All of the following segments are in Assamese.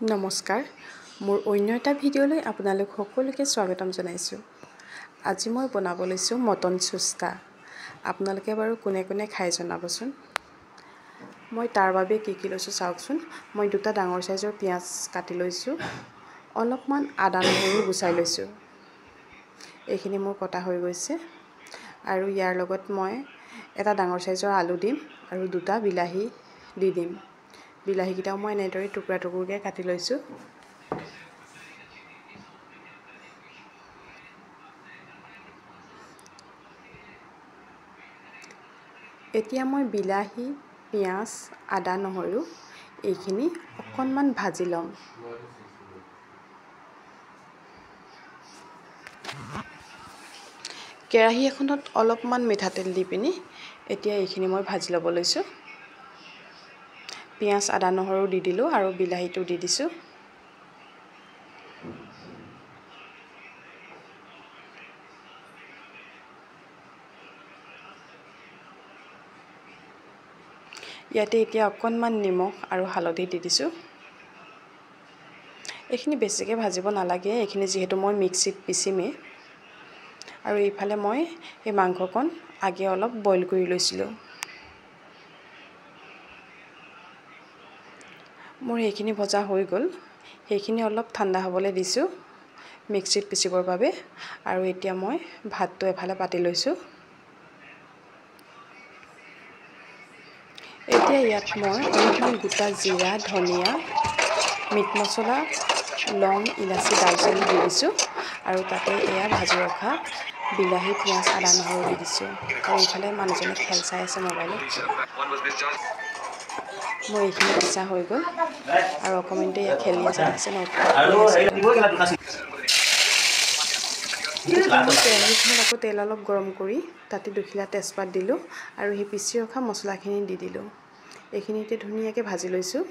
নমস্কাৰ, মোৰ অন্য এটা ভিডিঅ'লৈ আপোনালোক সকলোকে স্বাগতম জনাইছোঁ। আজি মই বনাব লৈছোঁ মটন চুস্তা। আপোনালোকে বাৰু কোনে কোনে খাই জনাবচোন। মই তাৰ বাবে কি কি লৈছোঁ চাওকচোন। মই দুটা ডাঙৰ চাইজৰ পিঁয়াজ কাটি লৈছোঁ, অলপমান আদা নহৰু গুচাই লৈছোঁ। এইখিনি মোৰ কটা হৈ গৈছে। আৰু ইয়াৰ লগত মই এটা ডাঙৰ চাইজৰ আলু দিম আৰু দুটা বিলাহী দি দিম। বিলাহীকেইটাও মই এনেদৰে টুকুৰা টুকুৰকৈ কাটি লৈছোঁ। এতিয়া মই বিলাহী, পিঁয়াজ, আদা, নহৰু এইখিনি অকণমান ভাজি ল'ম। কেৰাহী এখনত অলপমান মিঠাতেল দি পিনি এতিয়া এইখিনি মই ভাজি ল'ব লৈছোঁ। পিঁয়াজ, আদা, নহৰু দি দিলোঁ আৰু বিলাহীটো দি দিছোঁ। ইয়াতে এতিয়া অকণমান নিমখ আৰু হালধি দি দিছোঁ। এইখিনি বেছিকৈ ভাজিব নালাগে, এইখিনি যিহেতু মই মিক্সিত পিচিমেই। আৰু এইফালে মই এই মাংসকণ আগে অলপ বইল কৰি লৈছিলোঁ। মোৰ সেইখিনি ভজা হৈ গ'ল। সেইখিনি অলপ ঠাণ্ডা হ'বলৈ দিছোঁ মিক্সিত পিচিবৰ বাবে। আৰু এতিয়া মই ভাতটো এফালে পাতি লৈছোঁ। এতিয়া ইয়াত মই অলপমান গোটা জিৰা, ধনিয়া, মিট মছলা, লং, ইলাচি, ডালচেনি দি দিছোঁ। আৰু তাতে এয়া ভাজি ৰখা বিলাহী, পিঁয়াজ, আদা, নহৰু দি দিছোঁ। আৰু এইফালে মানুহজনে খেল চাই আছে মোবাইলত। মোৰ এইখিনি পিছা হৈ গ'ল। আৰু অকণমানতে ইয়াত খেলি আছে, দেখিছে ন। কেৰাহীখনত আকৌ তেল অলপ গৰম কৰি তাতে দুখিলা তেজপাত দিলোঁ আৰু সেই পিচি ৰখা মছলাখিনি দি দিলোঁ। এইখিনি এতিয়া ধুনীয়াকৈ ভাজি লৈছোঁ।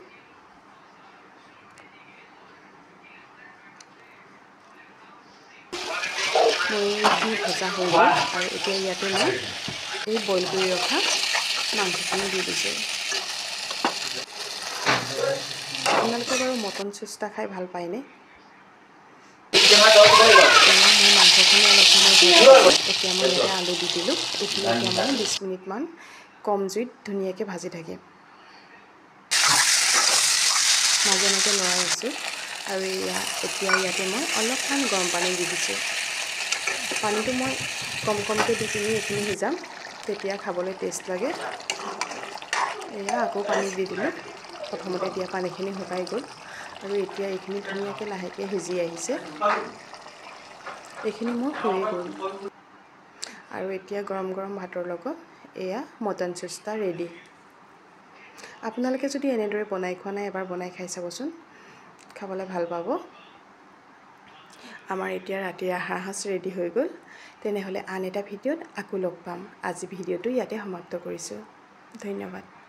মোৰ এইখিনি ভজা হৈ গ'ল। আৰু এতিয়া ইয়াতে মই এই বইল কৰি ৰখা মাংসখিনি দি দিছোঁ। আপোনালোকে বাৰু মটন চুস্তা খাই ভাল পায়নে? মই মাংসখিনি অলপ সময় এতিয়া মই ইয়াতে আলু দি দিলোঁ। এইখিনি এতিয়া মই 20 মিনিটমান কম জুইত ধুনীয়াকৈ ভাজি থাকিম। মাজে মাজে লৰাই আছোঁ। আৰু এতিয়া ইয়াতে মই অলপমান গৰম পানী দি দিছোঁ। পানীটো মই কম কমকৈ দি পিনি এইখিনি সিজাম, তেতিয়া খাবলৈ টেষ্ট লাগে। এয়া আকৌ পানী দি দিলোঁ। প্ৰথমতে দিয়া পানীখিনি শুকাই গ'ল। আৰু এতিয়া এইখিনি ধুনীয়াকৈ লাহেকৈ সিজি আহিছে। এইখিনি মোৰ হৈয়ে গ'ল। আৰু এতিয়া গৰম গৰম ভাতৰ লগত এয়া মটন চুস্তা ৰেডি। আপোনালোকে যদি এনেদৰে বনাই খোৱা নাই, এবাৰ বনাই খাই চাবচোন, খাবলৈ ভাল পাব। আমাৰ এতিয়া ৰাতিৰ আহাৰ সাঁজ ৰেডি হৈ গ'ল। তেনেহ'লে আন এটা ভিডিঅ'ত আকৌ লগ পাম। আজি ভিডিঅ'টো ইয়াতে সমাপ্ত কৰিছোঁ। ধন্যবাদ।